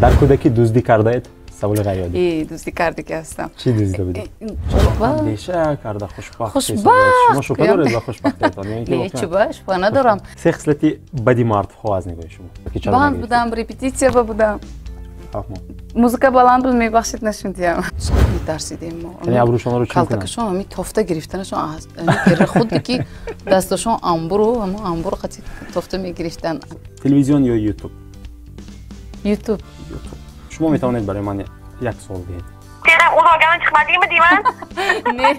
Дар кӯдакӣ дуздӣ кардаед? Саволи ғайриоддӣ. Дуздӣ кардагӣ ҳастам. Чӣ дуздида будед? Андеша карда хушбахт. Шумо шубҳа доред ба хушбахтиятон? Не, чуба, шубҳа надорам. Се хислати бади мардҳо аз нигоҳи шумо? Банд будам, репетитсия ба будам. Музыка баланд буд, мебахшед, нашунидиям. Метарсидем мо. Яъне абрӯшонро чӣ кунанд? Калтакашон ҳами тофта гирифтанашон аз худи ки дасташон амбуру, ҳамо амбур қати тофта мегирифтанд. Телевизион ё Ютуб? Ютуб. Шумо метавонед барои ман як суол диҳед. Сенам улогani chiqmadingmi deyman? Не,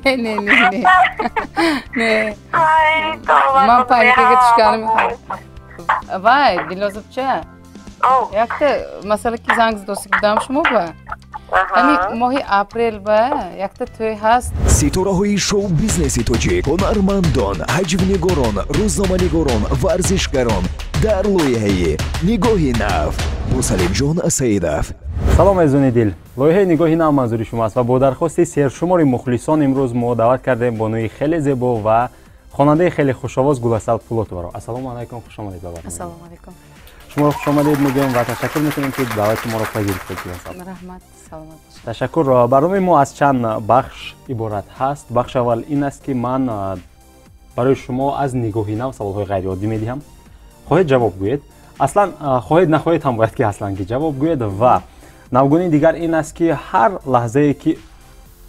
не, не, не, не. Не. Ман панikaga tushganim. Вай, Дилозобча. Якта масала ки занг задосик будам шумо ба. Ҳами моҳи апрел ба якта тӯй ҳаст. Ситораҳои шоу-бизнеси тоҷик, ҳунармандон, ҳаҷвнигорон, рӯзноманигорон, варзишгарон дар лоиҳаи Нигоҳи нав бо Салимҷон Саидов. Салом, азизони дил. Лоиҳаи Нигоҳи нав манзури шумоаст ва бо дархости сершумори мухлисон имрӯз мо даъват кардем бонуи хеле зебо ва хонандаи хеле хушовоз Гуласал Пулотоваро. Ассалому алайкум, хуш омадед ба барнома. Ассалому алайкум. Шуморо хуш омадед мегӯем ва ташаккур мекунем, ки даъвати моро пазируфтед. Раҳмат, саломат бошед. Ташаккур. Барномаи мо аз чанд бахш иборат ҳаст. Бахши аввал ин аст, ки ман барои шумо аз Нигоҳи нав саволҳои ғайриоддӣ медиҳам. Хоҳед, ҷавоб гӯед. Аслан хоҳед, нахоҳед ҳам бояд ки аслан ки ҷавоб гӯед. Ва навгунии дигар ин аст, ки ҳар лаҳзае ки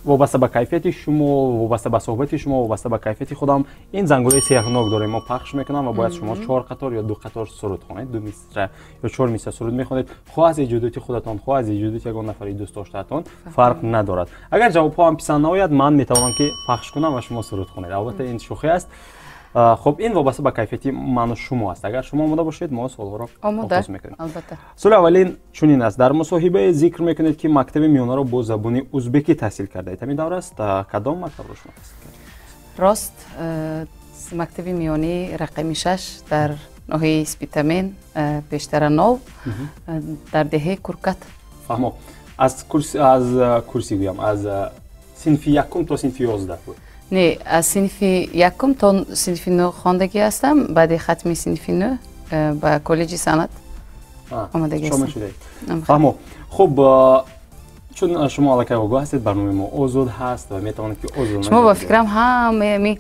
вобаста ба кайфияти шумо, вобаста ба суҳбати шумо, вобаста ба кайфияти худам, ин зангулаи сеҳрнок дорем, мо пахш мекунам ва бояд шумо чор қатор ё ду қатор суруд хонед, ду мисра ё чор мисра суруд мехонед, хоҳ аз эҷодиёти худатон, хоҳ аз эҷодиёти ягон нафари дӯст доштаатон, фарқ надорад. Агар ҷавобҳо ҳам писанд наояд, ман метавонам ки пахш кунам ва шумо суруд хонед. Албатта, ин шӯхӣ аст. Хуб, ин вобаста ба кайфияти ману шумо аст. Агар шумо омода бошед, мо суолҳоро оғоз мекунем. Албатта. Суоли аввалин чунин аст. Дар мусоҳибае зикр мекунед, ки мактаби миёнаро бо забони узбекӣ таҳсил кардаед. Ҳамин давр аст? Кадом мактабро шумо таҳсил кардед? Рост, мактаби миёнии рақами 6 дар ноҳияи Спитамен, пештара Нов, дар деҳаи Куркат. Фаҳмо. Аз курси, аз курси гӯям, аз синфи якум то синфи 11 буд? Не, аз синфи якум то синфи нӯ хондагӣ ҳастам. Баъди хатми синфи нӯ ба коллеҷи санъат омадагӣ ҳастам. Шудаед. Фаҳмо. Хуб, чун шумо аллакай огоҳ ҳастед, барномаи мо озод ҳаст ва метавонед ки озод. Шумо ба фикрам ҳамаи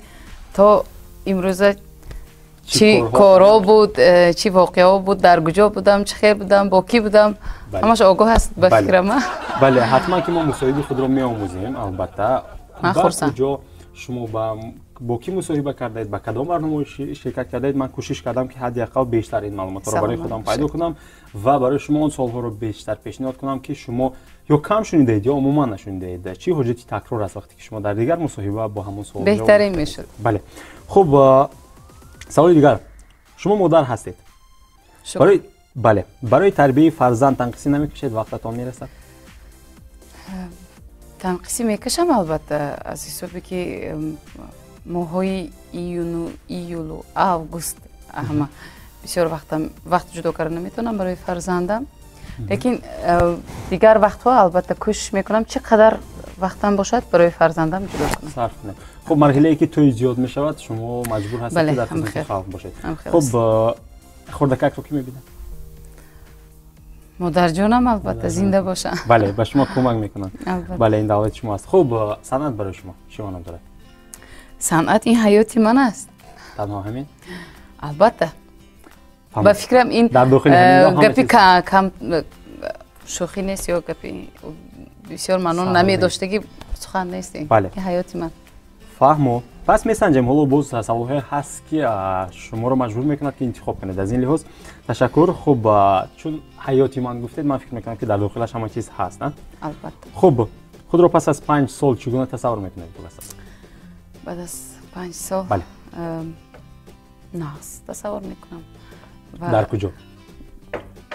то имрӯза чӣ корҳо буд, чӣ воқеаҳо буд, дар куҷо будам, чӣ хел будам, бо кӣ будам, ҳамаш огоҳ ҳаст ба фикрам. Бале, ҳатман ки мо мусоҳиби худро меомӯзем, албатта. Ман хурсанд. Куҷо шумо бо кӣ мусоҳиба кардаед, ба кадом барнома ширкат кардаед. Ман кӯшиш кардам, ки ҳадди ақал бештар ин маълумотҳоро барои худам пайдо кунам ва барои шумо он суолҳоро бештар пешниҳод кунам, ки шумо ё кам шунидаед, ё умуман нашунидаед. Чӣ ҳоҷати такрор аст, вақте ки шумо дар дигар мусоҳиба бо ҳамон суол беҳтарин мешуд. Бале. Хуб, саволи дигар. Шумо модар ҳастед. Бале, барои тарбияи фарзанд танқисӣ намекашед, вақтатон мерасад? Танқисӣ мекашам, албатта, аз ҳисобе ки моҳҳои июну, июлу, август ҳама бисёр вақт ҷудо карда наметавонам барои фарзандам, лекин дигар вақтҳо албатта кӯшиш мекунам, чӣ қадар вақтам бошад, барои фарзандам ҷудо кунам. Сарф кунед. Хуб, марҳилае ки тӯй зиёд мешавад, шумо маҷбур ҳастед, ки дар хизмати халқ бошед. Хуб, хурдакакро ки мебинад? Модарҷонам, албатта, зинда бошам. Бале, ба шумо кӯмак мекунанд. Бале, ин даъвати шумо аст. Хуб, санъат барои шумо чӣ маъно дорад? Санъат ин ҳаёти ман аст. Танҳо ҳамин? Албатта, ба фикрам, ин гапи кам шӯхӣ нест ё гапи бисёр маъно намедоштагӣ сухан нест. Ин ҳаёти ман. Фаҳмо. Пас месанҷем. Ҳоло боз саволҳое ҳаст, ки шуморо маҷбур мекунад, ки интихоб кунед. Аз ин лиҳоз ташаккур. Хуб, чун ҳаёти ман гуфтед, ман фикр мекунам, ки дар дохилаш ҳама чиз ҳаст. Албатта. Хуб, худро пас аз 5 сол чӣ гуна тасаввур мекунед? Баъд аз 5 сол? Бале. Нағз тасаввур мекунам. Дар куҷо,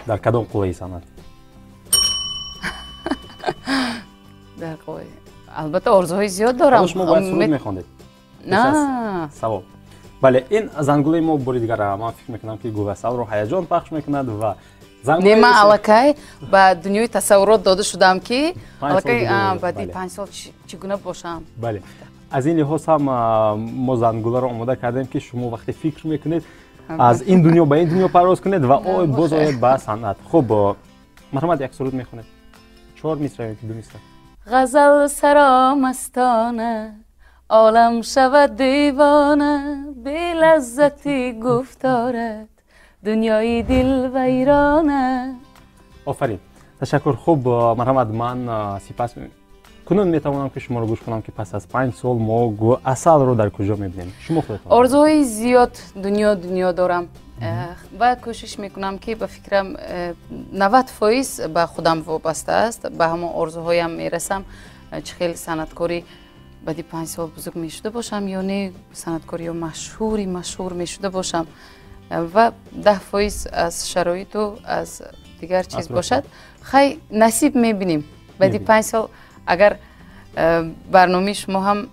дар кадом қуллаи санъат? Дар қуллаи, албатта, орзуҳои зиёд дорам. Шумо бояд суруд мехондед. На. Савол. Бале, ин зангулаи мо бори дигар, ман фикр мекунам, ки Гуласалро ҳаяҷон пахш мекунад ва Не, ман аллакай ба дунёи тасаввурот дода шудам, ки аллакай баъди 5 сол чӣ гуна бошам. Бале, аз ин лиҳоз ҳам мо зангуларо омода кардем, ки шумо вақте фикр мекунед, Аз ин дунё ба ин дунё парвоз кунед ва боз оед ба санъат. Хуб, марҳамат, як суруд мехонед. 4 мисра ё ки 2 мисра? Ғазал саро мастона, олам шавад девона, бе лаззати гуфторат дунёи дил вайрона. Офарин, ташаккур. Хуб, марҳамат, ман сипас кунун метавонам ки шуморо гӯш кунам, ки пас аз 5 сол мо Асалро дар куҷо мебинем? Шумо худатон. Орзуҳои зиёд дунё дорам ва кӯшиш мекунам, ки ба фикрам 90% ба худам вобаста аст, ба ҳамон орзуҳоям мерасам. Чӣ хел санъаткорӣ баъди 5 сол бузург мешуда бошам ё не, санъаткори ё машҳури машҳур мешуда бошам, ва 10% аз шароиту аз дигар чиз бошад. Хай, насиб, мебинем баъди 5 сол, агар барномаи шумо ҳам,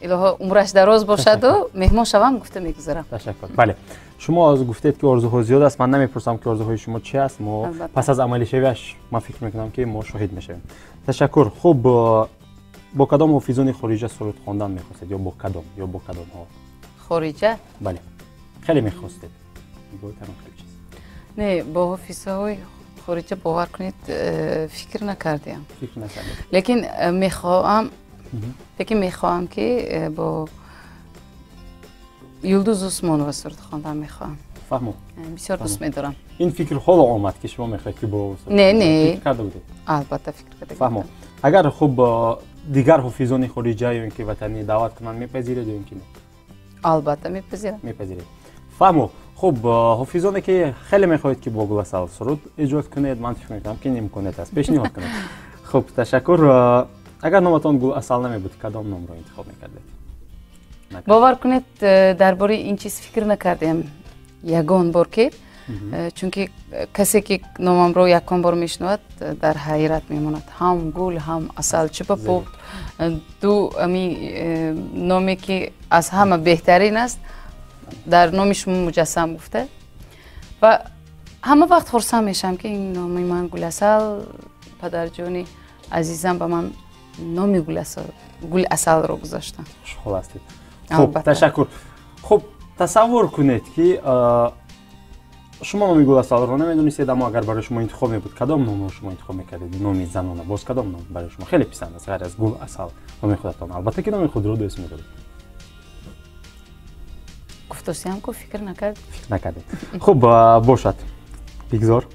илоҳо, умраш дароз бошаду меҳмон шавам, гуфта мегузарам. Ташаккур. Бале, шумо гуфтед, ки орзуҳо зиёд аст. Ман намепурсам, ки орзуҳои шумо чи аст. Мо пас аз амалишавиаш, ман фикр мекунам, ки мо шоҳид мешавем. Ташаккур. Хуб, бо кадом ҳофизони хориҷа суруд хондан мехостед, ё бо кадом, ё бо кадомҳо? Хориҷа? Бале, хеле мехостед. Не, бо ҳофизҳои хориҷа, бовар кунед, фикр накардиам. Фикр накардед. Лекин лекин мехоҳам, ки бо Юлдуз Усмонова суруд хондан мехоҳам. Фаҳмо. Бисёр дӯст медорам. Ин фикр ҳоло омад, ки шумо мехоҳед, ки бо Не. Фикр карда будед? Албатта, фикр карда. Фаҳмо. Агар, хуб, дигар ҳофизони хориҷа ё ин ки ватанӣ даъват кунанд, мепазиред ё ин ки не? Албатта, мепазирам. Мепазиред. Фаҳмо. Хуб, ҳофизоне, ки хеле мехоҳед, ки бо Гуласал суруд эҷод кунед, ман фикр мекунам, ки ин имконият аст, пешниҳод кунед. Хуб, ташаккур. Агар номатон Гуласал намебуд, кадом номро интихоб мекардед? Бовар кунед, дар бораи ин чиз фикр накардем ягон бор, ки чунки касе, ки номамро ягон бор мешунавад, дар ҳайрат мемонад: ҳам Гул, ҳам Асал, чӣ ба бо ду ами номе, ки аз ҳама беҳтарин аст, дар номи шумо муҷассам гуфта. Ва ҳама вақт хурсанд мешавам, ки ин номи ман Гуласал, падарҷони азизам ба ман номи Гул Асалро гузоштанд. Хушҳол ҳастед. Хуб, ташаккур. Хуб, тасаввур кунед, ки шумо номи Гуласалро намедонистед, аммо агар барои шумо интихоб мебуд, кадом номро шумо интихоб мекардед? Номи занона боз кадом ном барои шумо хеле писанд аст, ғайр аз Гул Асал, номи худатон? Албатта, ки номи худро дӯст медоред. Гуфтосиам ку, фикр накард. Фикр накардед. Хуб, бошад, бигзор.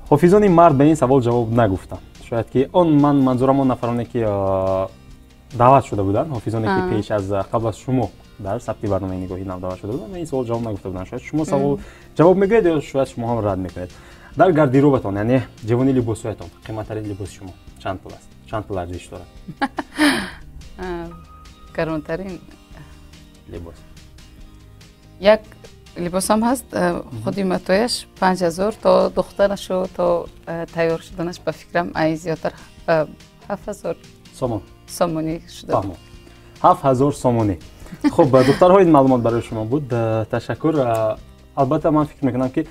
Ҳофизони мард ба ин савол ҷавоб нагуфтанд. Шояд ки он, ман манзурам он нафароне, ки даъват шуда буданд, ҳофизоне, ки пеш аз, қабл аз шумо дар сабти барномаи «Нигоҳи нав» даъват шуда буданд, ба ин савол ҷавоб нагуфта буданд. Шояд шумо савол ҷавоб мегӯед ё шояд шумо ҳам рад мекунед. Дар гардеробатон, яъне ҷавони либосҳоятон, қиматтарин либоси шумо чанд пул аст, чанд пул арзиш дорад? Гаронтарин либос. Як либосам ҳаст, худи матояш 5000, то духтанашу то тайёр шуданаш, ба фикрам, ай зиёдтар 7000 сомон. Сомонӣ шуда. Фаҳмо, 7000 сомонӣ. Хуб, духтарҳо, ин маълумот барои шумо буд. Ташаккур. Албатта, ман фикр мекунам, ки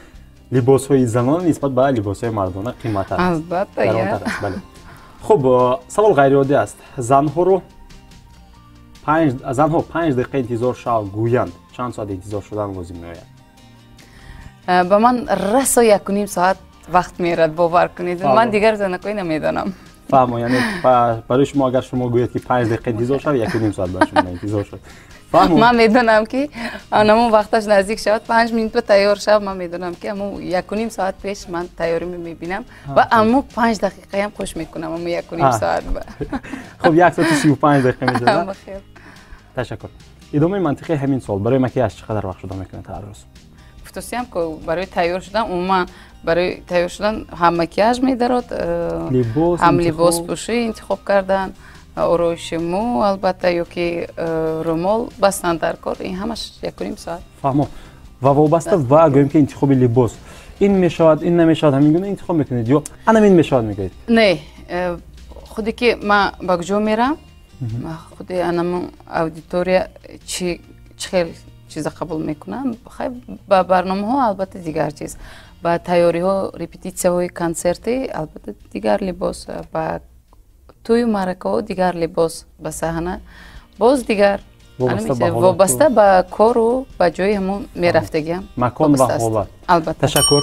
либосҳои занона нисбат ба либосҳои мардона қиматтар. Албатта. Аст, бале. Хуб, савол ғайриоддӣ аст. Занҳо 5 дақиқа интизор шав гӯянд, чанд соат интизор шудан лозим меояд? Ба ман расо 1,5 соат вақт мерад, бовар кунед, ман дигар занакои намедонам. Фаҳмо, яъне барои шумо, агар шумо гӯед, ки 5 дақиқа интизор шав, 1,5 соат барои шумо интизор шуд. Фаҳмо. Ман медонам, ки анамон вақташ наздик шавад, 5 минут ба тайёр шав, ман медонам, ки аммо 1,5 соат пеш ман тайёрӣ мебинам ва аммо 5 дақиқаям хуш мекунам, аммо 1,5 соат. Хуб, 1 соату 35 дақиқа мешавад. Ташаккур. Идомаи мантиқии ҳамин суол: барои макияж чӣ қадар вақт шуда мекунед ҳар рӯз? Гуфтосиям ку, барои тайёр шудан, умуман барои тайёр шудан ҳам макияж медарод, ҳам либоспӯшӣ интихоб кардан, ороиши мӯ, албатта, ё ки румол бастан дар кор, ин ҳамаш 1,5 соат. Фаҳмо. Ва вобаста ва гӯем, ки интихоби либос, ин мешавад, ин намешавад, ҳамин гуна интихоб мекунед ё анамин мешавад мегӯед? Не, худе ки ман ба куҷо мерам, худи анамун аудитория чӣ хел чиза қабул мекунам. Хай, ба барномаҳо, албатта, дигар чиз, ба тайёриҳо, репетитсияҳои консертӣ, албатта, дигар либос, ба тӯю маъракаҳо дигар либос, ба саҳна боз дигар. Вобаста ба кору ба ҷои ҳамон мерафтагиам. Макон ва ҳолат. Албатта. Ташаккур.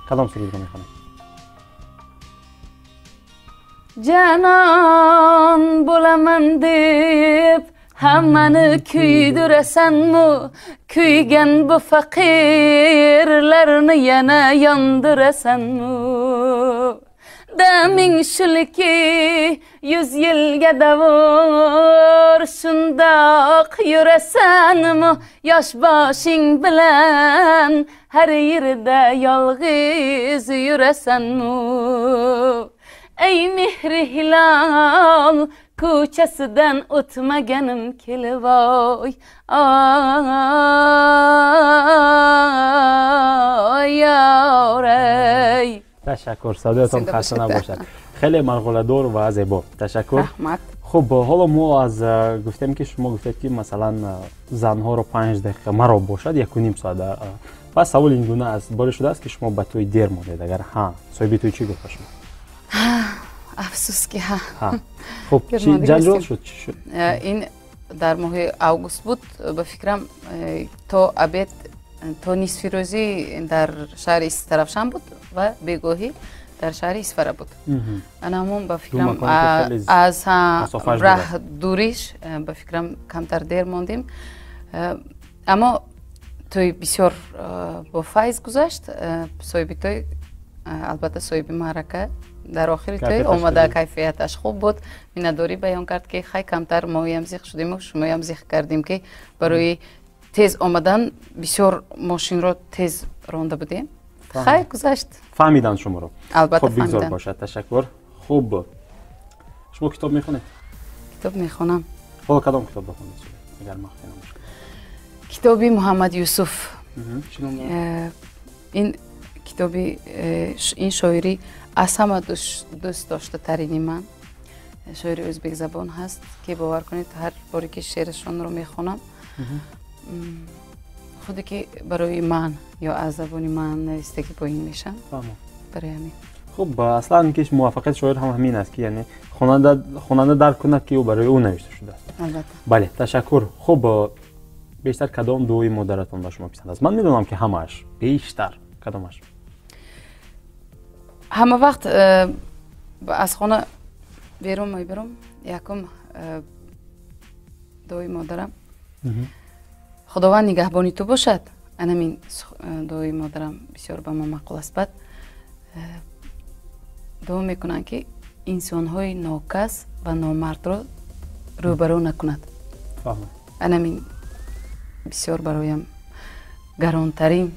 Кадом сурудро мехонед? Ҷанон bo'laman deb hammani kuydirasanmi? Kuygan bu faqirlarni yana yondirasanmi? Daming shulki 100 yilga davor shundoq yurasanmi? Yosh boshing bilan har yerda yolg'iz yurasanmi? Ey mehri hilol ko'chasidan o'tmaganim kelvoy oy yoray. Ташаккур, садоятон хаста набошад. Хеле марғуладор ва зебо. Ташаккур. Раҳмат. Хуб, ҳоло мо аз гуфтем ки шумо гуфтед ки масалан занҳоро 5 дақиқа маро бошад 1.5 соат. Пас савол ин гуна аст, боре шудааст ки шумо ба тӯй дер мондед? Агар ҳа, соҳиби тӯй чӣ гуфт ба шумо? Афсӯс ки ҳа. Хуб, чӣ ҷанҷол шуд? Чӣ шуд? Ин дар моҳи август буд, ба фикрам то обед, то нисфи рӯзӣ дар шаҳри Истаравшан буд ва бегоҳӣ дар шаҳри Исфара буд. Ана ҳамон ба фикрам аз раҳ дуриш ба фикрам камтар дер мондем. Аммо тӯй бисёр бо файз гузашт. Соҳиби тӯй, албатта соҳиби маърака, дар охири тӯй омада кайфияташ хуб буд. Миннатдорӣ баён кард ки хай камтар моям зиқ шудему шумоям зиқ кардем ки барои тез омадан бисёр мошинро тез ронда будем. Хай гузашт. Фаҳмиданд шуморо? Албатта фаҳмиданд. Хуб, бигзор бошад. Ташаккур. Хуб, шумо китоб мехонед? Китоб мехонам. Ҳоло кадом китобро хондед, агар махфӣ набошад? Китоби Муҳаммад Юсуф. Ин китоби ин шоири аз ҳама дӯст доштатарини ман, шоири ӯзбекзабон ҳаст ки бовар кунед ҳар боре ки шеърашонро мехонам худе ки барои ман ё аз забони ман навистагӣ поин мешам. Барои ҳамин. Хуб, аслан ки муваффақияти шоир ҳам ҳамин аст ки яъне хонанда дарк кунад ки ӯ барои ӯ навишта шудааст. Албатта. Бале, ташаккур. Хуб, бештар кадом дуои модаратон ба шумо писанд аст? Ман медонам ки ҳамааш, бештар кадомаш? Ҳама вақт аз хона берун мебарам, якум дуои модарам. Худованд нигаҳбони ту бошад. Анамин дуои модарам бисёр ба ман маъқул аст. Баъд дуо мекунанд ки инсонҳои нокас ва номардро рӯбарӯ накунад. Анамин бисёр бароям гаронтарин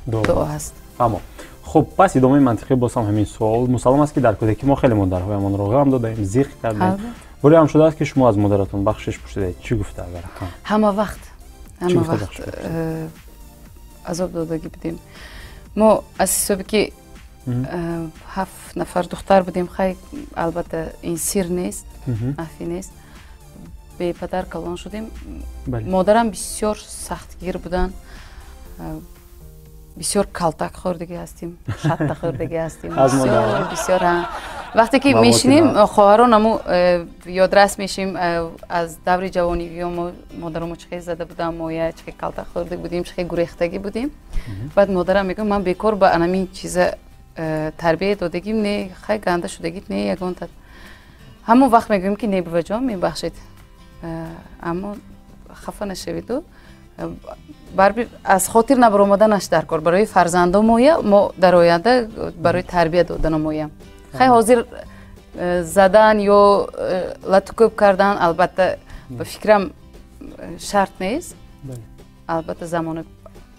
дуо ҳаст. Фаҳмо. Хуб, пас идомаи мантиқӣ боз ҳам ҳамин суол. Мусаллам аст ки дар кӯдакӣ мо хеле модарҳоямонро ғам додаем, зиқ кардем. Боре ҳам шудааст ки шумо аз модаратон бахшиш пурсидаед? Чӣ гуфта агар? Ҳама вақт, ҳама вақт азоб додагӣ будем. Мо аз ҳисоби ки 7 нафар духтар будем, хай албатта ин сир нест, мафӣ нест. Бепадар калон шудем. Модарам бисёр сахтгир буданд. Бисёр калтак хӯрдагӣ ҳастем, шатта хӯрдагӣ ҳастем. Бисёр вақте ки мешинем хоҳарон ҳаму ёдрас мешем аз даври ҷавонигиё мо модарамо чӣ хел зада будам, моя чӣ хел калтак хӯрда будем, чӣ хел гурехтагӣ будем. Баъд модарам мегӯяд ман бекор ба анамин чиза тарбия додагим не, хай ганда шудагит не ягонта. Ҳамон вақт мегӯем ки не буваҷон, мебахшед, аммо хафа нашаведу. Барби аз хотир набаромаданаш дар кор барои фарзандо моя, мо дар оянда барои тарбия додана моя. Хай ҳозир задан ё латукӯб кардан албатта ба фикрам шарт нест. Албатта замона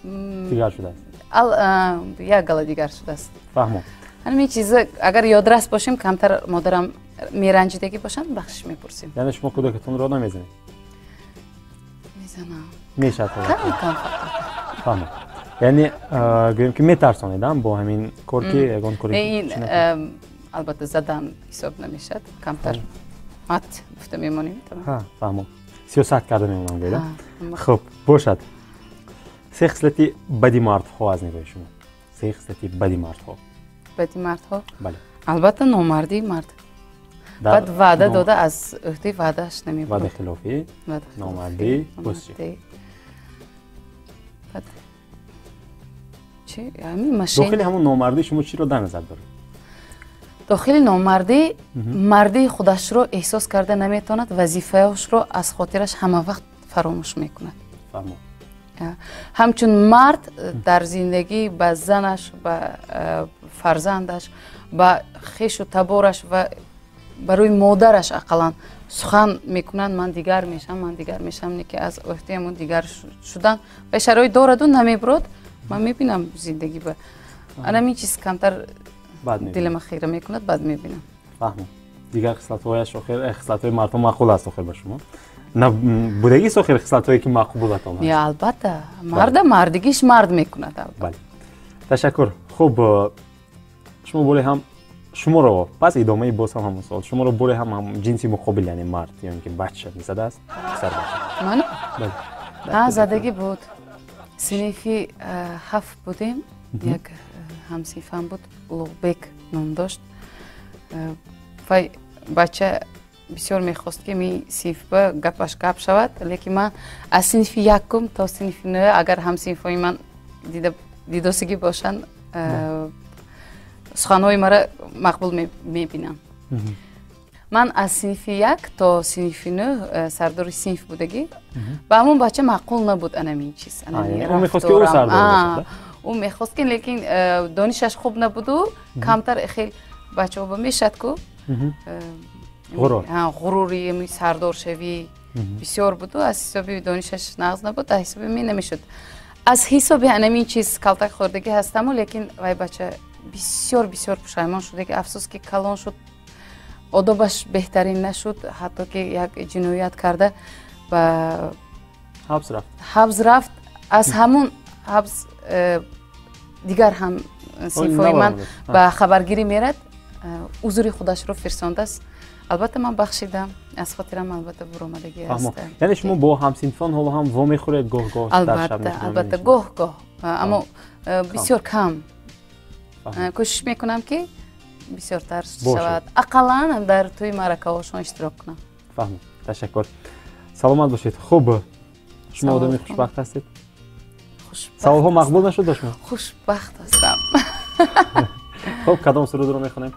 дигар шудааст. Як гала дигар шудааст. Фаҳмо. Ҳамин чиза агар ёдрас бошем, камтар модарам меранҷидагӣ бошанд, бахшиш мепурсем. Яъне шумо кӯдакатонро намезанед? Мезанам. Мешавад. Кам кам фақат. Фаҳмо. Яъне гӯем ки метарсонедам бо ҳамин кор ки ягон кори ин албатта задан ҳисоб намешавад, камтар мат гуфта мемонем. Фаҳмо. Сиёсат карда мемонам гӯяд. Хуб, бошад. Се хислати бади мардҳо аз нигоҳи шумо. Се хислати бади мардҳо. Бади мардҳо? Бале. Албатта номардии мард. Баъд ваъда дода, аз ӯҳдаи ваъдааш намебурад. Ваъдахилофӣ, номардӣ, боз чӣ? Дохили ҳамон номардӣ шумо чиро дар назар доред? Дохили номардӣ мардии худашро эҳсос карда наметавонад, вазифаашро аз хотираш ҳама вақт фаромӯш мекунад. Ҳамчун мард дар зиндагӣ ба занаш, ба фарзандаш, ба хешу табораш ва барои модараш ақаллан сухан мекунанд: ман дигар мешавам, ман дигар мешавам. Не ки аз ӯҳдаи ҳамон дигар шудан ва шароит дораду намебурад. Ман мебинам зиндагӣ ба анамин чиз камтар дилама хира мекунад, бад мебинам. Фаҳмам. Дигар хислатҳояш охир, хислатҳои мардҳо маъқул аст охир ба шумо? Будагист охир хислатҳое ки мақбулатон ҳаст? Албатта, марда мардигиш мард мекунад. Бале, ташаккур. Хуб, шумо боре ҳам шуморо пас идомаи боз ҳам ҳамон суол, шуморо боре ҳам ҷинси муқобил, яъне мард ё ин ки бача мезадааст? Писарбача. Ман? Бале. Задагӣ буд. Синфи 7 будем, як ҳамсинфам буд, Улуғбек ном дошт. Вай бача бисёр мехост ки ми синфба гапаш гап шавад, лекин ман аз синфи 1 то синфи 9, агар ҳамсинфҳои ман дидосигӣ бошанд, суханҳои мара мақбул мебинам. Ман аз синфи 1 то синфи 9 сардори синф будагӣ. Ба ҳамон бача маъқул набуд анамин чиз. Ӯ мехост ки ӯ сардор бошад? Ӯ мехост ки, лекин донишаш хуб набуду камтар хел бачаҳо ба мешад ку ғурури сардоршавӣ бисёр буду, аз ҳисоби донишаш нағз набуд, аз ҳисоби мен намешуд. Аз ҳисоби анамин чиз калтак хӯрдагӣ ҳастаму, лекин вай бача бисёр бисёр пушаймон шуда ки афсӯс ки калон шуд, одобаш беҳтарин нашуд, ҳатто ки як ҷиноят карда ба ҳабс рафт. Ҳабс рафт. Аз ҳамун ҳабс дигар ҳам синфҳои ман ба хабаргирӣ мерад, узри худашро фирсондааст. Албатта ман бахшидам, аз хотирам албатта буромадагӣ аст. Яъне шумо бо ҳамсинфон ҳоло ҳам вомехӯред гоҳ-гоҳ? Албатта, албатта, гоҳ-гоҳ, аммо бисёр кам. Кӯшиш мекунам ки бисёртар шавад, ақаллан дар тӯи маъракаҳошон иштирок кунам. Фаҳмам, ташаккур, саломат бошед. Хуб, шумо одами хушбахт ҳастед? Саволҳо мақбул нашуд ба шумо? Хушбахт ҳастам. Хуб, кадом сурудро мехонем?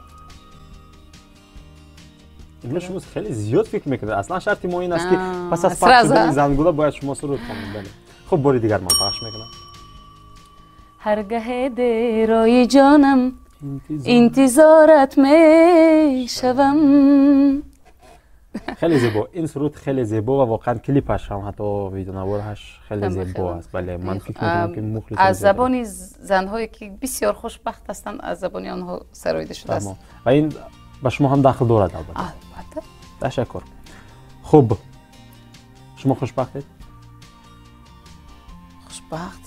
Имрӯз шумо хеле зиёд фикр мекунед. Аслан шарти мо ин аст ки пас аз пахш шудани зангула бояд шумо суруд хонед. Бале. Хуб, бори дигар ман пахш мекунам. Ҳаргаҳе дерои ҷонам интизорат мешавам. Хеле зебо. Ин суруд хеле зебо ва воқеан клипаш ҳам, ҳатто видеонавораш хеле зебо аст. Бале, ман фикр мекунам ки мухлис аз забони занҳое ки бисёр хушбахт ҳастанд, аз забони онҳо сароида шудааст. Ва ин ба шумо ҳам дахл дорад албатта. Албатта. Ташаккур. Хуб, шумо хушбахтед? Хушбахт.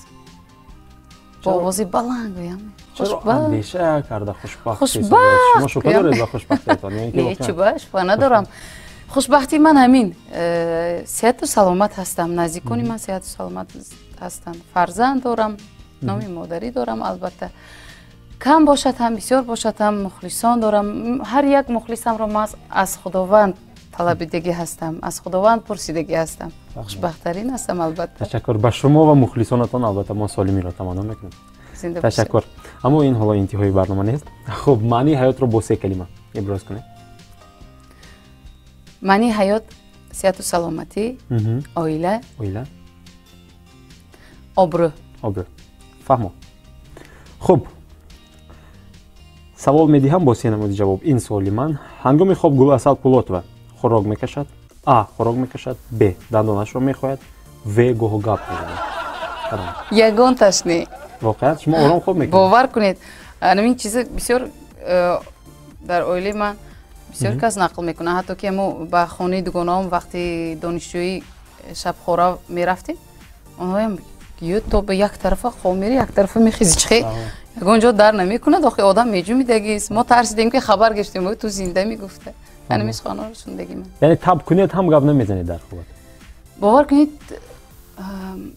Бо овози баланд гӯям. Чаро андеша карда хушбахт? Шумо шубҳа доред ба хушбахтиятон? Не, шубҳа надорам. Хушбахтии ман ҳамин, сиҳату саломат ҳастам, наздикони ман сиҳату саломат ҳастанд, фарзанд дорам, номи модарӣ дорам, албатта кам бошад ҳам, бисёр бошад ҳам, мухлисон дорам. Ҳар як мухлисамро ман аз Худованд талабидагӣ ҳастам, аз Худованд пурсидагӣ ҳастам. Хушбахттарин ҳастам албатта. Ташаккур ба шумо ва мухлисонатон, албатта мо солимиро таманно мекунем. Ташаккур. Аммо ин ҳоло интиҳои барнома нест. Хуб, маънии ҳаётро бо се калима иброз кунед. Маънии ҳаёт сиҳату саломатӣ, оила, обрӯ. Обрӯ. Фаҳмо. Хуб, савол медиҳам бо се намуди ҷавоб. Ин суоли ман: ҳангоми хоб Гуласал Пулотова хӯрок мекашад? А. Хӯрок мекашад, Б. Дандонашро мехояд, В. Гоҳу гап мезанад. Ягонташ не. Воқеан шумо ором хоб мекунед? Бовар кунед, ҳамин чиза бисёр дар оилаи ман бисёр кас нақл мекунад. Ҳатто ки мо ба хонаи дугонаам вақти донишҷӯӣ шабхора мерафтем, онҳоям ё то ба як тарафа хоб мери, як тарафа мехези, чихе ягон ҷо дар намекунад, охи одам меҷумидагист. Мо тарсидем ки хабар гирифтем, ту зинда мегуфта. Ҳамин суханҳоро шунидагӣ ман. Яъне таб кунед ҳам гап намезанед дар хобат? Бовар кунед,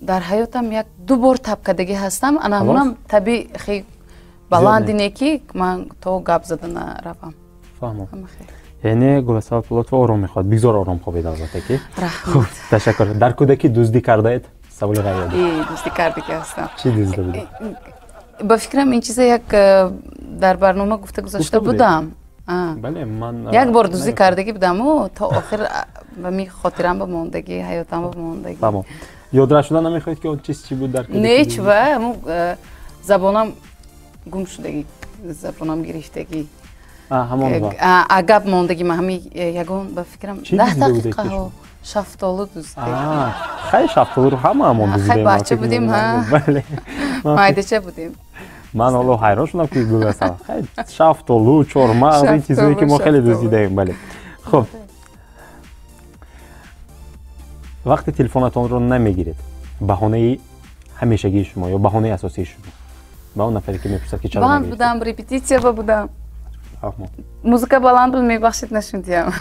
дар ҳаётам як ду бор таб кардагӣ ҳастам. Ана ҳамонам таби хеле баланди не ки ман то гап зада наравам. Фаҳмам. Яъне Гуласал Пулотова ором мехоҳад. Бигзор ором хобед, албатта ки. Хуб, ташаккур. Дар кӯдакӣ дуздӣ кардаед? Саволи ғайриоддӣ. Дуздӣ кардагӣ ҳастам. Чӣ дуздида будед? Ба фикрам, ин чиза як дар барнома гуфта гузашта будам. Бале, ман як бор дуздӣ кардагӣ будаму то охир ба ми хотирам ба мондагӣ, ҳаётам ба мондагӣ. Фаҳмом. Ёдрас шуда намехоҳед, ки он чиз чӣ буд дар кӯдакӣ? Не, чува, забонам гум шудагӣ, забонам гирифтагӣ. Ҳамон вақт. Гап мондагӣ ма ҳами ягон, ба фикрам, 10 дақиқаҳо шафтолу дуздидем. Хай, шафтолуро ҳамаамон дуздидем. Хай, бача будем, ҳа. Бале. Майдача будем. Ман ҳоло ҳайрон шудам, ки Гуласал. Хай, шафтолу, чормағз, ин чизое ки мо хеле дуздидаем, бале. Хуб. Вақте телефонатонро намегиред, баҳонаи ҳамешагии шумо ё баҳонаи асосии шумо ба он нафаре, ки мепурсад, ки чаро банд будам, репетитсия ба будам. Музыка баланд буд, мебахшед, нашунидиям.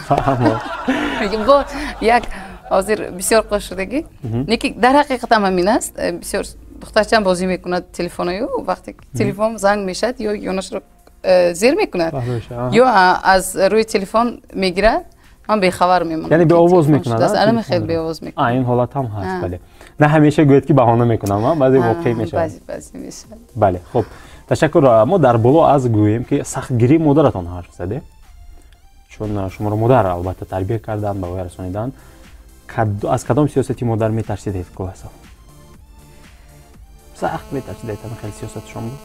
Бо як ҳозир бисёр қош шудагӣ, неки дар ҳақиқатам ҳамин аст. Бисёр духтарчам бозӣ мекунад телефонаю, вақте телефон занг мешавад, ё ёнашро зер мекунад, ё аз рӯи телефон мегирад, ман бехабар мемонам. Яъне беовоз мекунад? Ана, хеле беовоз мекунад. Ин ҳолат ҳам ҳаст, бале. На ҳамеша гӯяд, ки баҳона мекунам, баъзе воқеъ мешавад. Баъзе баъзе мешавад. Бале, хуб, ташаккур. Мо дар боло аз гӯем, ки сахтгирии модаратон ҳарф задем, чун шуморо модар албатта тарбия карданд, ба воя расониданд. Аз кадом сиёсати модар метарсидед, Гуласал? Сахт метарсидед, ҳама хеле сиёсатшон буд?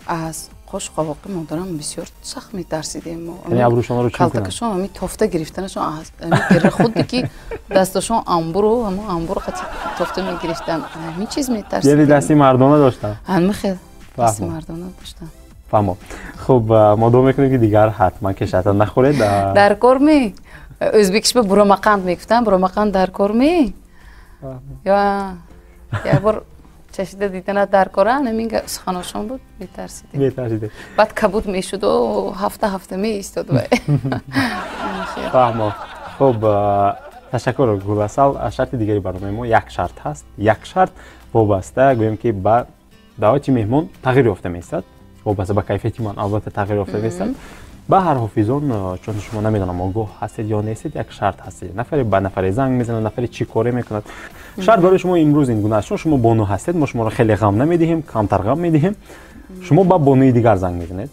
Аз қош қовоқи модарам бисёр сахт метарсидем. Яъне абрӯшонро чӣ? Калтакашон ҳами тофта гирифтанашон, ҳами худе ки дасташон амбуру ҳамо амбуру қати тофта мегирифтанд, ҳамин чиз метарсидем. Яъне дасти мардона доштанд? Ҳама хел дасти мардона доштанд. Фаҳмо. Хуб, мо дуо мекунем, ки дигар ҳатман кешата нахӯред. Дар кор ме? Ӯзбекиш ба буромақанд мегуфтанд, буромақанд дар кор ме? Ё як бор чашида диданат дар кора, ҳамин суханошон буд, метарсидем. Метарсидем. Баъд кабуд мешуду, ҳафта ҳафта меистод вай. Фаҳмо. Хуб, ташаккур, Гуласал. Шарти дигари барномаи мо як шарт ҳаст. Як шарт вобаста, гӯем ки, ба даъвати меҳмон тағйир ёфта меистад, вобаста ба кайфияти ман албатта тағйир ёфта меистад. Ба ҳар ҳофизон, чун шумо намедонам огоҳ ҳастед ё нестед, як шарт ҳастед. Нафаре ба нафаре занг мезанад, нафаре чӣ коре мекунад. Шарт барои шумо имрӯз ин гуна аст: чун шумо бону ҳастед, мо шуморо хеле ғам намедиҳем, камтар ғам медиҳем. Шумо ба бонуи дигар занг мезанед,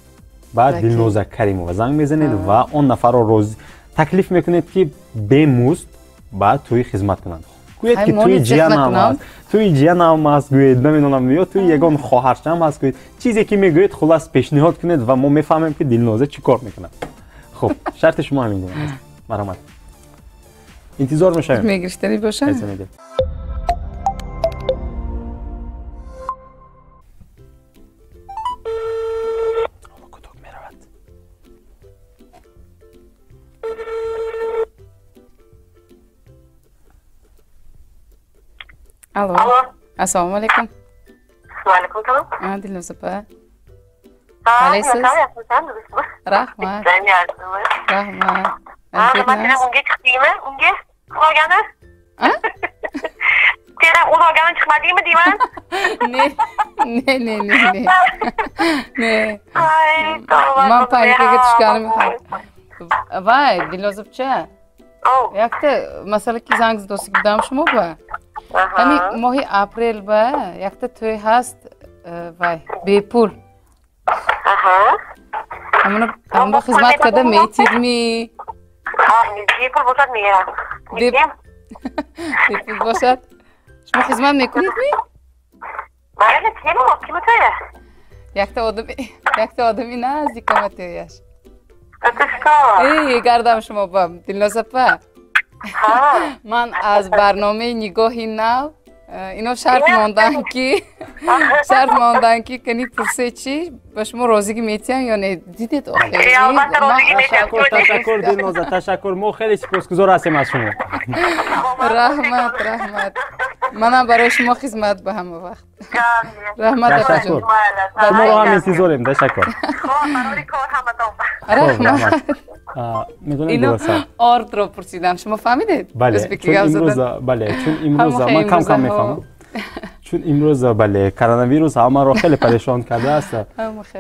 ба Дилноза Каримова занг мезанед ва он нафарро рози таклиф мекунед, ки бемузд ба тӯй хизмат кунанд. Гӯед, ки тӯи ҷиянам аст, тӯи ҷиянам аст, гӯед, намедонам, ё тӯи ягон хоҳарчам аст, гӯед, чизе ки мегӯед, хулас пешниҳод кунед ва мо мефаҳмем, ки Дилноза чӣ кор мекунад. Хуб, шарти шумо ҳамин гуна аст. Марҳамат, интизор мешавем. Мегирифтанӣ бошам. Алло. Алло. Ассалому алайкум. Ва алайкум салом. Дилноза апа. Қалайсиз? Rahmat. Rahmat. Nima, unga chiqdingmi? Unga qolgani? Sen ham ulg'ayganini chiqmadingmi deyman? Не, не, не, не, не. Не. Ay, tavba. Man panikaga tushganim. Vay, Dilnoza опа. Якта масъала, ки занг задосик будам шумо ба. Ҳами моҳи апрел ба якта тӯй ҳаст, вай, бепул. Ҳамон ба хизмат карда метидми? Бепул бошад, меям. Бепул бошад, шумо хизмат мекунед ми? Бале, ким тӯя? Якта одами наздикама тӯяш. Гардам шумо ба, Дилноза апа. Ман аз барномаи «Нигоҳи нав». Ино шарт монданд, ки кани пурсе, чӣ ба шумо розигӣ метиҳам ё не. Дидед, Ташаккур, Дилноза, ташаккур. Мо хеле сипосгузор ҳастем аз шумо. Раҳмат, раҳмат. Манам барои шумо хизмат ба ҳама вақт. Раҳмат, апаҷон. Шуморо ҳам интизорем. Ташаккур. Раҳмат. Медонем. Ордро пурсидам, шумо фаҳмидед? Бале, чун имрӯз, бале, чун имрӯз ман кам кам мефаҳмам. Чун имрӯз бале коронавирус ҳамаро хеле парешон кардааст.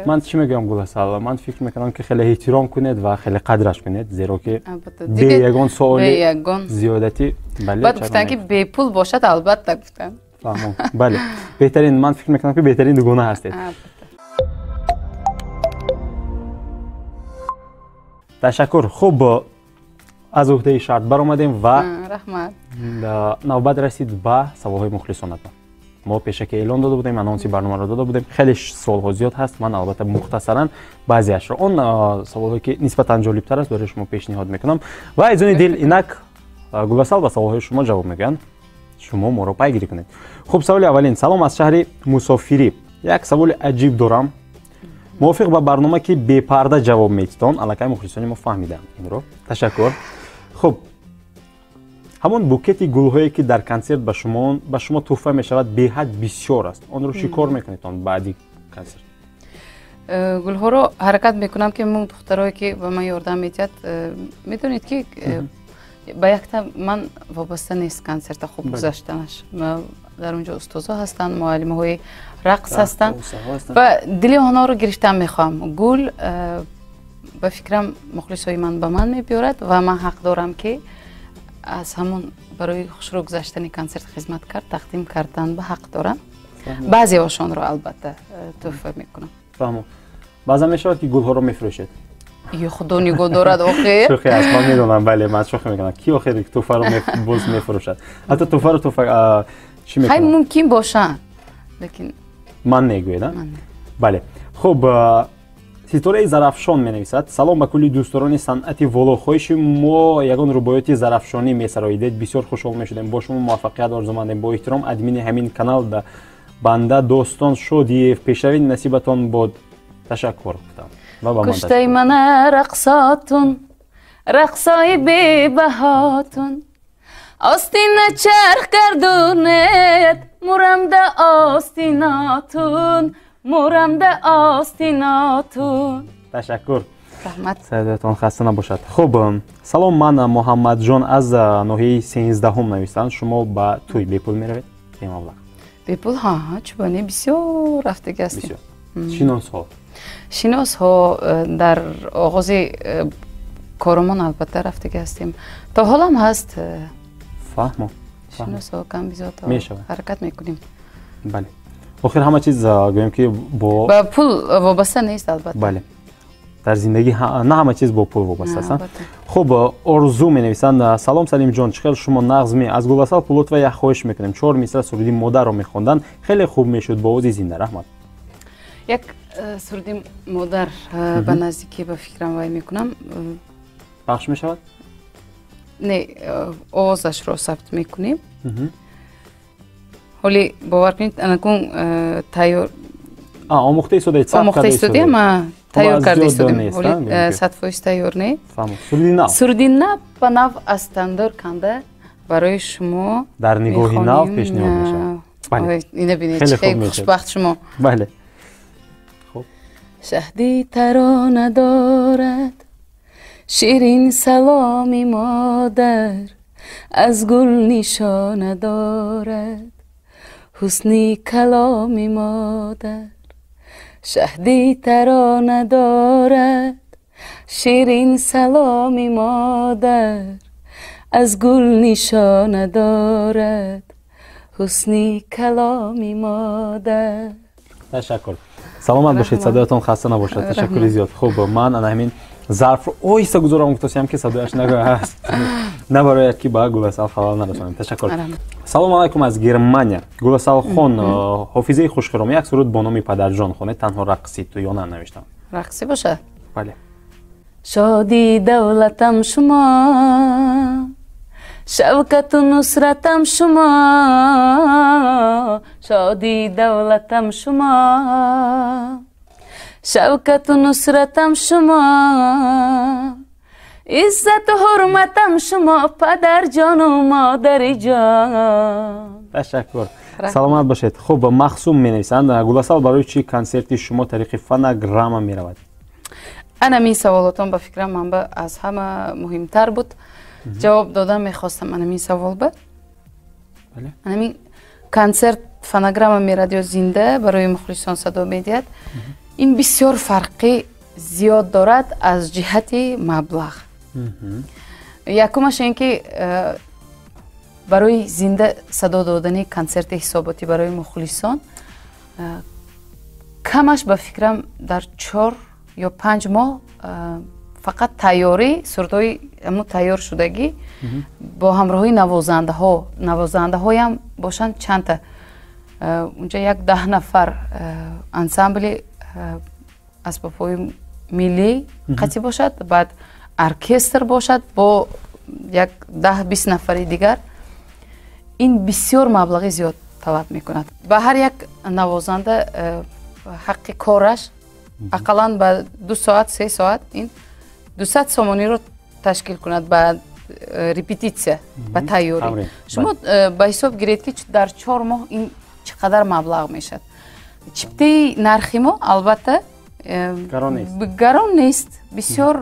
Ман чӣ мегӯям, Гуласал, ман фикр мекунам, ки хеле эҳтиром кунед ва хеле қадраш кунед, зеро ки бе ягон суоли зиёдатӣ. Бале, баъд гуфтанд, ки бепул бошад, албатта гуфтанд. Фаҳмом, бале, беҳтарин. Ман фикр мекунам, ки беҳтарин дугона ҳастед. Ташаккур. Хуб, аз уҳдаи шарт баромадем ва раҳмат. Навбат расид ба саволҳои мухлисонатон. Мо пешаки эълон дода будем, анонси барномаро дода будем. Хеле суолҳо зиёд ҳаст. Ман албатта мухтасаран баъзеашро, он саволҳое ки нисбатан ҷолибтар аст, барои шумо пешниҳод мекунам. Ва азизони дил, инак Гуласал ба саволҳои шумо ҷавоб мегӯянд. Шумо моро пайгирӣ кунед. Хуб, саволи аввалин. Салом аз шаҳри мусофирӣ. Як саволи аҷиб дорам. Мувофиқ ба барнома, ки бепарда ҷавоб медиҳтон, аллакай мухлисони мо фаҳмиданд инро. Ташаккур. Хуб, ҳамон букети гулҳое, ки дар консерт ба шумо тӯҳфа мешавад, беҳад бисёр аст. Онро чӣ кор мекунедтон баъди консерт? Гулҳоро ҳаракат мекунам, ки мо духтарое, ки ба ман ёрдам медиҳад, медонед, ки ба якта ман вобаста нест консерта хуб гузаштанаш. Дар он ҷо устозҳо ҳастанд, муаллимҳои рақс ҳастанд ва дили онҳоро гирифтан мехоҳам. Гул, ба фикрам, мухлисҳои ман ба ман мебиёрад ва ман ҳақ дорам, ки аз ҳамон барои хушрӯ гузаштани консерт хизмат кард, тақдим кардан ба ҳақ дорам. Баъзеҳошонро албатта тӯҳфа мекунам. Фаҳмом. Баъзан мешавад, ки гулҳоро мефурӯшед? Ё худо нигоҳ дорад, охир. Шӯхӣ аст, ман медонам, бале, ман шӯхӣ мекунам. Ки охир тӯҳфаро боз мефурӯшад? Ҳатто тӯҳфаро тӯҳфа чӣ мекунад? Хай, мумкин бошанд, лекин ман мегӯед, бале. Хуб, Ситораи Зарафшон менависад: салом ба кулли дӯстдорони санъати воло. Хоҳиши мо ягон рубоёти зарафшонӣ месароидед, бисёр хушҳол мешудем. Бо шумо муваффақият орзумандем. Бо эҳтиром, админи ҳамин канал банда Достон Шодиев. Пешравӣ насибатон бод. Ташаккур гуфтам. Куштаи мана рақсотун, рақсои бебаҳотун, остина чарх гардунед, мурамда остинотун, мурамда остинотун. Ташаккур. Раҳмат. Саёдатон хаста набошад. Хуб, салом, ман Муҳаммадҷон аз ноҳияи 13-ум нависанд. Шумо ба тӯй бепул меравед? Бемаблағ? Бепул, ҳа, чубоне бисёр рафтагӣ ҳастем. Шиносҳо? Шиносҳо дар оғози коромон албатта рафтагӣ ҳастем. То ҳолам ҳаст. Фаҳмо. Шиносҳо кам бизиёд ҳаракат мекунем. Бале. Охир ҳама чиз гӯем, ки бо ба пул вобаста нест, албатта. Бале, дар зиндагӣ на ҳама чиз бо пул вобаста аст. Хуб, Орзу менависанд: салом, Салимҷон, чӣ хел шумо нағзме? Аз Гуласал Пулотова як хоҳиш мекунем, 4 мисра суруди модарро мехондан хеле хуб мешуд бо овози зинда. Раҳмат. Як суруди модар ба наздикӣ, ба фикрам, вай мекунам. Пахш мешавад? Не, овозашро сабт мекунем. Ҳоли бовар кунед, анакун тайёр омӯхта истодаед? Омӯхта истодем, тайёр карда истодем. Ҳоли 100% тайёр не. Суруди нав? Суруди нав ба нав аз тандор канда барои шумо дар нигоҳи нав пешниҳод мешавад. Ина бинед, чӣ хеле хушбахт шумо. Бале. Шаҳди тарона дорад ширин саломи модар, аз гул нишона дорад ҳусни каломи модар. Шаҳди тарона дорад ширин саломи модар, аз гул нишона дорад ҳусни каломи модар. Ташаккур. Саломат бошед, садоятон хаста набошад. Ташаккури зиёд. Хуб, ман ана ҳамин зарфро оҳиста гузорам, гуфтосиям, ки садояш набарояд, ки ба Гуласал халал нарасонем. Ташаккур. Салому алайкум аз Германия. Гуласалхон, ҳофизаи хушхиром, як суруд бо номи Падарҷон хонед, танҳо рақси тӯёна навиштам. Рақсӣ бошад? Бале. Шоди давлатам шумо, шавкату нусратам шумо, шоди давлатам шумо, шавкату нусратам шумо, иззату ҳурматам шумо, падарҷону модариҷон. Ташаккур. Саломат бошед. Хуб, Махсум менависанд: Гуласал, барои чӣ консерти шумо тариқи фонограмма меравад? Анамин саволотон, ба фикрам, манба аз ҳама муҳимтар буд. Ҷавоб додан мехостам анамин савол ба. Анамин Консерт фонограмма мерад ё зинда барои мухлисон садо медиҳад, ин бисёр фарқи зиёд дорад аз ҷиҳати маблағ. Якумаш ин ки барои зинда садо додани консерти ҳисоботӣ барои мухлисон камаш, ба фикрам, дар 4 ё 5 моҳ фақат тайёрӣ сурудҳои ҳамун тайёр шудагӣ бо ҳамроҳии навозандаҳо, навозандаҳоям бошанд чандта, унҷа як 10 нафар ансамбли асбобҳои миллӣ қатъӣ бошад, баъд оркестр бошад бо як 10-20 нафари дигар, ин бисёр маблағи зиёд талаб мекунад. Ба ҳар як навозанда ҳаққи кораш ақаллан ба 2 соат, 3 соат ин 200 сомониро ташкил кунад, ба репетитсия, ба тайёрӣ. Шумо ба ҳисоб гиред, ки дар 4 моҳ ин чӣ қадар маблағ мешавад. Чиптаи нархи мо, албатта, гарон нест, бисёр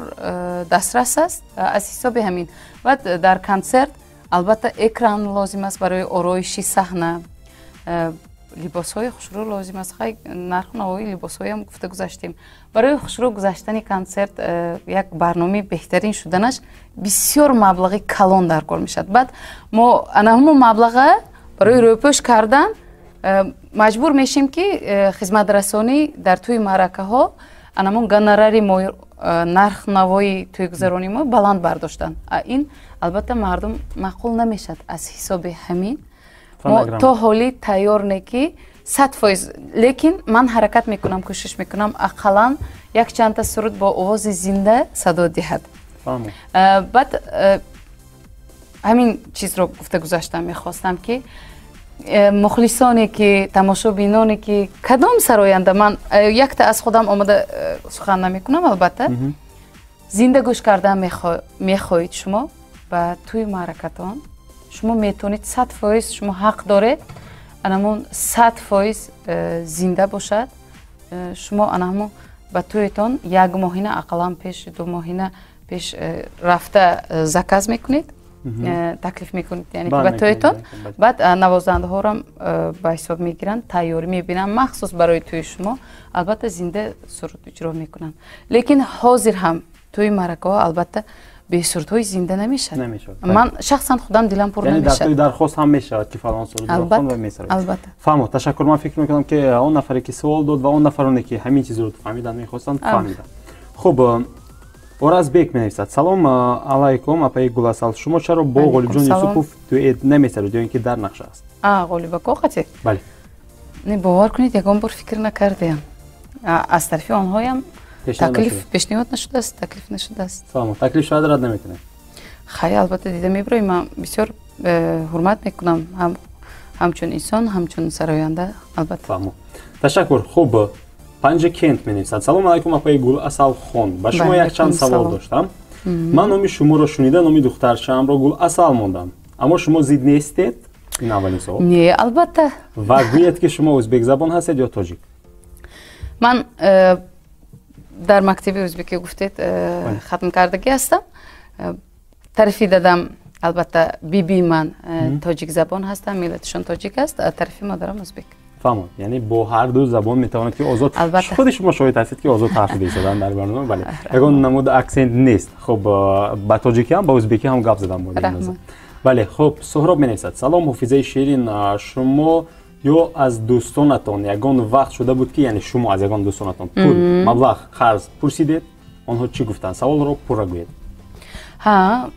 дастрас аст. Аз ҳисоби ҳамин баъд дар консерт, албатта, экран лозим аст барои ороиши саҳна, либосҳои хушрӯ лозим аст. Хай, нарху навои либосҳоям гуфта гузаштем. Барои хушрӯ гузаштани консерт, як барномаи беҳтарин шуданаш бисёр маблағи калон дар кор мешавад. Баъд мо ана ҳамон маблаға барои рӯпӯш кардан маҷбур мешем, ки хизматрасонӣ дар тӯи маъракаҳо анамон гонорари мо, нарх навои тӯйгузаронии мо баланд бардоштанд. Ин, албатта, мардум маъқул намешавад. Аз ҳисоби ҳамин мо то ҳолӣ тайёр не ки 100%, лекин ман ҳаракат мекунам, кӯшиш мекунам, ақаллан якчандта суруд бо овози зинда садо диҳад. Баъд ҳамин чизро гуфта гузаштам мехостам, ки мухлисоне ки, тамошобиноне ки кадом сароянда, ман якта аз худам омада сухан намекунам, албатта, зинда гӯш кардан мехоҳед, шумо ба тӯи маъракатон шумо метавонед, 100% шумо ҳақ доред, анамон 100% зинда бошад. Шумо анаҳамон ба тӯетон як моҳина ақаллан пеш, 2 моҳина пеш рафта заказ мекунед, таклиф мекунед, яъне ки ба тӯетон. Баъд навозандаҳорам ба ҳисоб мегиранд, тайёрӣ мебинанд махсус барои тӯи шумо, албатта, зинда суруд иҷро мекунанд. Лекин ҳозир ҳам тӯи маъракаҳо, албатта, бесурудҳои зинда намешавад. Ман шахсан худам дилам пур намешавад. Дархост ҳам мешавад, ки фалон суруд. Албатта. Фаҳмо, ташаккур. Ман фикр мекунам, ки он нафаре ки суол дод ва он нафароне ки ҳамин чизро фаҳмидан мехостанд, фаҳмиданд. Хуб, Оразбек менависад: «Салом алайкум, апаи Гуласал, шумо чаро бо Ғолибҷон Юсупов дуэт намесароед ё ин ки дар нақша аст?» Ғолибако қати? Бале. Не, бовар кунед, ягон бор фикр накардаям. Аз тарафи онҳоям таклиф пешниҳод нашудааст, таклиф нашудааст. Салом, таклиф шояд, рад наметунед? Хай, албатта, дида мебироем. Ман бисёр ҳурмат мекунам ҳамчун инсон, ҳамчун сароянда, албатта. Фаҳмо, ташаккур. Хуб, Панҷа Кент менависад: «Салом алайкум, апаи Гул Асалхон, ба шумо якчанд савол доштам. Ман номи шуморо шунида, номи духтарчаамро Гул Асал мондам, аммо шумо зид нестед?» Ин аввалин савол. Не, албатта. Ва гӯяд, ки шумо ӯзбекзабон ҳастед ё тоҷик? Ман дар мактаби ӯзбекӣ, гуфтед, хатм кардагӣ ҳастам. Тарафи дадам, албатта, биби ман тоҷикзабон ҳастам, миллаташон тоҷик аст, тарафи модарам ӯзбек. Фаҳмон, яъне бо ҳар ду забон метавонад ки озод, худи шумо шоҳид ҳастед, ки озод ҳарф мезаданд дар барнома. Бале, ягон намуд аксент нест. Хуб, ба тоҷикӣ ҳам, ба ӯзбекӣ ҳам гап задам. Бале. Хуб, Суҳроб менависад: «Салом, Ҳофизаи ширин, шумо ё аз дӯстонатон ягон вақт шуда буд, ки яъне шумо аз ягон дӯстонатон пул, маблағ қарз пурсидед? Онҳо чӣ гуфтанд? Саволро пурра гӯед.» Ҳа,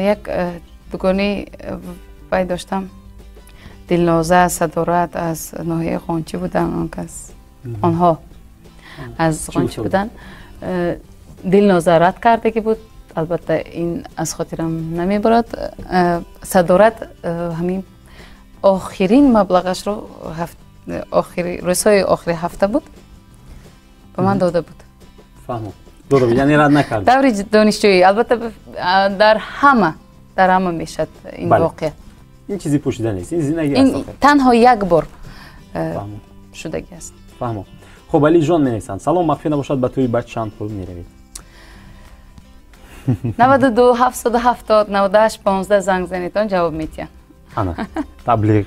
як дугони вай доштам, Дилноза, Садорат, аз ноҳияи Ғончӣ буданд он кас, онҳо аз Ғончӣ буданд. Дилноза рад кардагӣ буд, албатта, ин аз хотирам намебарад. Садорат ҳамин охирин маблағашро, рӯзҳои охири ҳафта буд, ба ман дода буд. Фаҳмам, дода буд, яъне рад накард. Даври донишҷӯӣ, албатта, дар ҳама мешавад ин воқеа. Ин чизи пӯшида нест, ин зиндагӣ аст. Танҳо як бор шудагӣ аст. Фаҳмам. Хуб, Алиҷон менависанд: «Салом, махфӣ набошад, ба тӯи баъд чанд пул меравед?» 92 770 98 15 занг занедон, ҷавоб медиҳам. Ана таблиғ.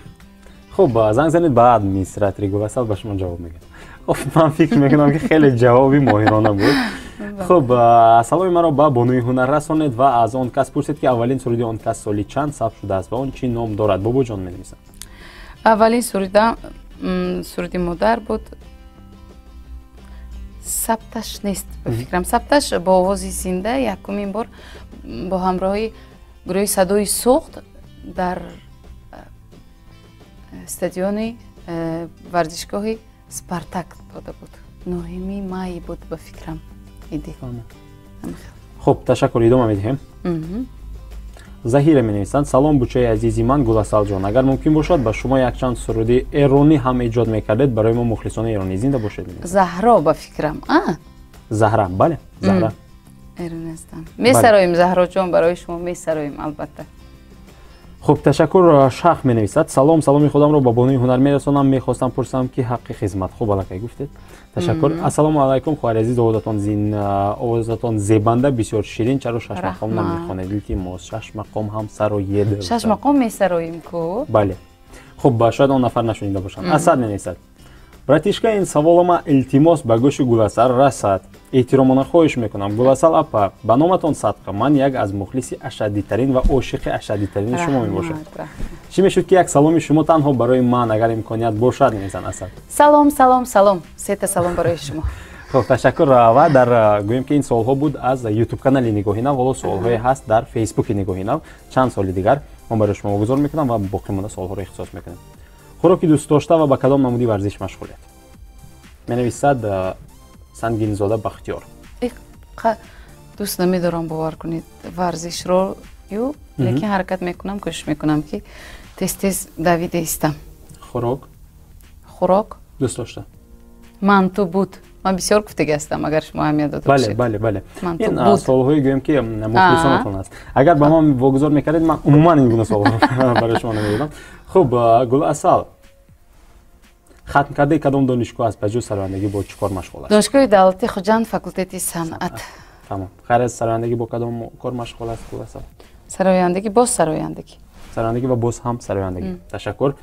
Хуб, занг занед ба администратори Гуласал, ба шумо ҷавоб мегӯяд. Хуб, ман фикр мекунам, ки хеле ҷавоби моҳирона буд. Хуб, саломи маро ба бонуи ҳунар расонед ва аз он кас пурсед, ки аввалин суруди он кас соли чанд сабт шудааст ва он чӣ ном дорад. Бобоҷон менависам. Аввалин сурудам суруди модар буд. Сабташ нест, ба фикрам. Сабташ бо овози зинда якумин бор бо ҳамроҳи гурӯҳи Садои Суғд дар стадиони варзишгоҳи Спартак дода буд. 9 май буд, ба фикрам. Иди. Хуб, ташаккур, идома медиҳем. Заҳира менависанд: салом, бучаи азизи ман Гуласалҷон, агар мумкин бошад, ба шумо якчанд суруди эронӣ ҳам эҷод мекардед барои мо, мухлисони эронӣ. Зинда бошед. Заҳро, ба фикрам. Заҳра, бале, Заҳра. Эронӣ ҳастам. Месароем, Заҳроҷон, барои шумо месароем, албатта. Хуб, ташаккур. Шах менависад: салом, саломи худамро ба бонуи ҳунар мерасонам, мехостам пурсам, ки ҳаққи хизмат. Хуб, аллакай гуфтед, ташаккур. Ассалому алайкум, хоҳари азиз, овозатон зебанда, бисёр ширин, чаро шашмақом намехонед, илтимос, шаш мақом ҳам сароед. Шаш мақом месароем ку. Бале, хуб, шояд он нафар нашунида бошанд. Асад менависад: братишка, ин саволама, илтимос, ба гӯши Гуласал расад, эҳтиромона хоҳиш мекунам. Гуласал апа, ба номатон садқа, ман як аз мухлиси ашаддитарин ва ошиқи ашаддитарини шумо мебошам. Чӣ мешуд, ки як саломи шумо танҳо барои ман, агар имконият бошад, менависанд Асад. Салом, салом, салом, сета салом барои шумо. Хуб, ташаккур. Ва дар гӯем, ки ин суолҳо буд аз ютуб канали Нигоҳи нав. Ҳоло суолҳое ҳаст дар фейсбуки Нигоҳи нав. Чанд соли дигар ман барои шумо гузор мекунам ва боқӣ монда суолҳоро ихтисос мекунем. Хӯроки дӯстдошта ва ба кадом намуди варзиш машғулед, менависад Сангинзода Бахтиёр. Дӯст намедорам, бовар кунед, варзишро ю, лекин ҳаракат мекунам, кӯшиш мекунам, ки тез тез давида истам. Хӯрок? Хӯрок дӯст дошта. Манту буд. Ман бисёр гуфтага ҳастам, агар шумо аҳамият дода бошед. Бале, бале, бале, ин суолҳои, гӯем, ки мухлисонатон аст. Агар ба ман вогузор мекардед, ман умуман ин гуна суолҳоро барои шумо намедодам. Хуб, Гуласал хатм кардаи кадом донишгоҳ аст? Ба ҷуз сарояндагӣ бо чӣ кор машғул аст? Донишгоҳи давлатии Хуҷанд, факултети санъат. Тамом. Ғайр аз сарояндагӣ бо кадом кор машғул аст Гуласал? Сарояндагӣ, боз сарояндагӣ. Сарояндагӣ ва боз ҳам сарояндагӣ. Ташаккур.